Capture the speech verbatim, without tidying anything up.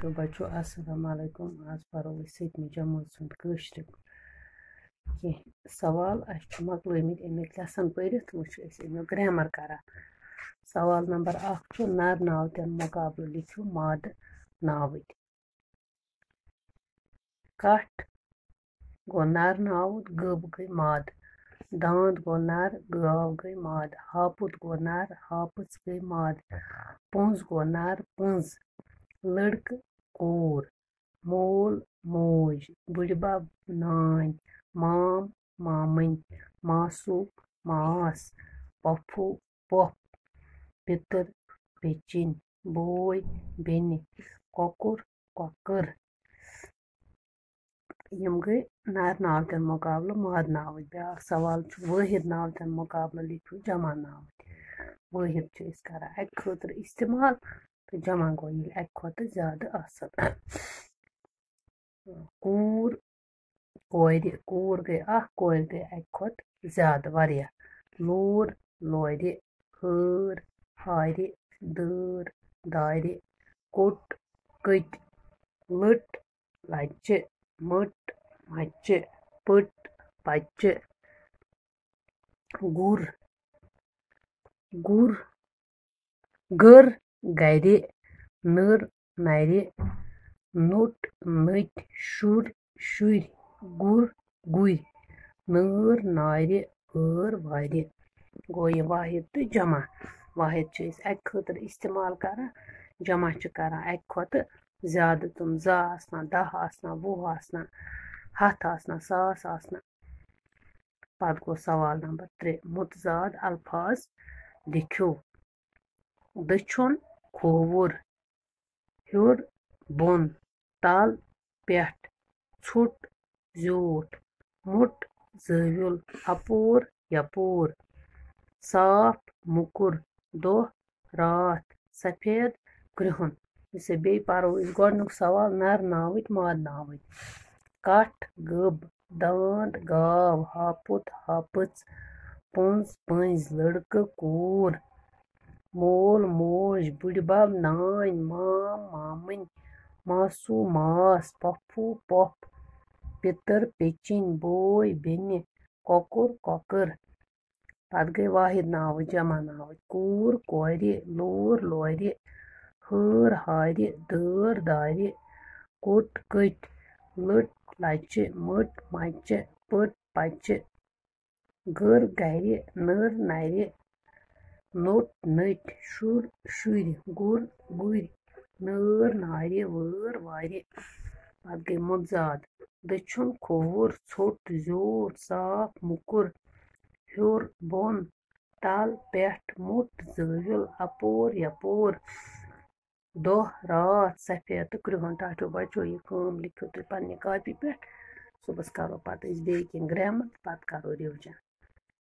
تہٕ بچو، السلام علیکم۔ آز پرو أسۍ سٔتمہِ جمٲژ ہُنٛد کٲشرِ کینٛہہ سوال۔ اَسہِ چھُ مۄکلٲومٕتۍ اَمِکۍ lesson پٔرِتھ، وۄنۍ چھُ أسۍ اَمیُک grammar کران۔ سوال نمبر اکھ چھُ، نر ناوتن مقابلہٕ لیکھِو مادٕ ناوٕتۍ۔ کٹھ گوٚو نر ناوُت، گٔب گٔے ماد۔ داند گوٚو نر، گاو گٔے ماد۔ ہاپُت گوٚو نر، ہاپٕژ گٔے ماد۔ پونٛز گوٚو نر، پٔنٛز۔ لڑکہٕ کوٗر۔ مول موج۔ بٕڈبب نانۍ۔ مام مامٕنۍ۔ ماسوٗ ماس۔ پۄپھوٗ پۄپھ۔ پِتٕر پِچِنۍ۔ بوے بیٚنہِ۔ کۄکُر کۄکٕر۔ یِم گٔے نر ناوتن مقابلہٕ ماد ناوٕتۍ۔ بیٛاکھ سوال چھُ، وٲحد ناوتن مقابلہٕ لیکھِو جمع ناوٕتۍ۔ وٲحد چھِ أسۍ کران اَکہِ خٲطرٕ استعمال تہٕ جمع گوٚو ییٚلہِ اَکہِ کھۄتہٕ زیادٕ آسن۔ کوٗر کورِ، کوٗر گٔے اکھ، کورِ گٔے اَکہِ کھۄتہٕ زیادٕ، واریاہ۔ لوٗر لورِ، ہٲر ہارِ، دٲر دارِ۔ کوٚٹ کٔٹۍ۔ لٔٹ لَچہِ۔ مٔٹ مَچہِ۔ پٔٹ پَچہِ۔ گُر گُر۔ گٔر گرِ۔ نٔر نرِ۔ نوٚٹ نٔٹۍ۔ شُر شُرۍ۔ گُر گُرۍ۔ نٲر نارِ۔ وٲر وارِ۔ گوٚو یہِ واحد تہٕ جمع۔ واحد چھِ أسۍ اَکہِ خٲطرٕ استعمال کران، جمع چھِ کران اَکہِ کھۄتہٕ زیادٕ۔ تِم زٕ آسنا، دَہ آسنا، وُہ آسنا، ہَتھ آسنا، ساس آسنا۔ پتہٕ گوٚو سوال نمبر ترٛےٚ، متضاد الفاظ لیکھِو۔ دٔچھُن کھووُر، ہیوٚر بۄن، تل پٮ۪ٹھ، ژھوٚٹ زیوٗٹھ، موٚٹ زٲویُل، اپور یپور، صاف موٚکُر، دۄہ راتھ، سفید کرٛہُن۔ یُس یہِ بیٚیہِ پرو أسۍ گۄڈٕنیُک سوال، نر ناوٕتۍ ماد ناوٕتۍ۔ کٹھ گٔب، داند گاو، ہاپُت ہاپٕژ، پونٛز پٔنٛزۍ، لڑکہٕ کوٗر، مول موج، بٕڈبب نانۍ، مام مامٕنۍ، ماسوٗ ماس، پۄپھوٗ پۄپھ، پِتٕر پِچِنۍ، بوے بیٚنہِ، کۄکُر کۄکٕر۔ پتہٕ گٔے واحد ناوٕ جمع ناوٕ، کوٗر کورِ، لوٗر لورِ، ہٲر ہارِ، دٲر دارِ، کوٚٹ کٔٹۍ، لٔٹ لَچہِ، مٔٹ مَچہِ، پٔٹ پَچہِ، گٔر گرِ، نٔر نرِ، نوٚٹ نٔٹۍ، شُر شُرۍ، گُر گُرۍ، نٲر نارِ، وٲر وارِ۔ پتہٕ گٔے مُتضاد، دٔچھُن کھووُر، ژھوٚٹ زیوٗٹھ، صاف موٚکُر، ہیوٚر بۄن، تل پٮ۪ٹھ، موٚٹ زٲویُل، اپور یپور، دۄہ راتھ، سفید تہٕ کرٛہُن۔ ٹاٹھیو بچو، یہِ کٲم لیکھِو تُہۍ پننہِ کاپی پٮ۪ٹھ۔ صُبحس کرو پتہٕ أسۍ بیٚیہِ کینٛہہ grammar، پتہٕ کرو revision۔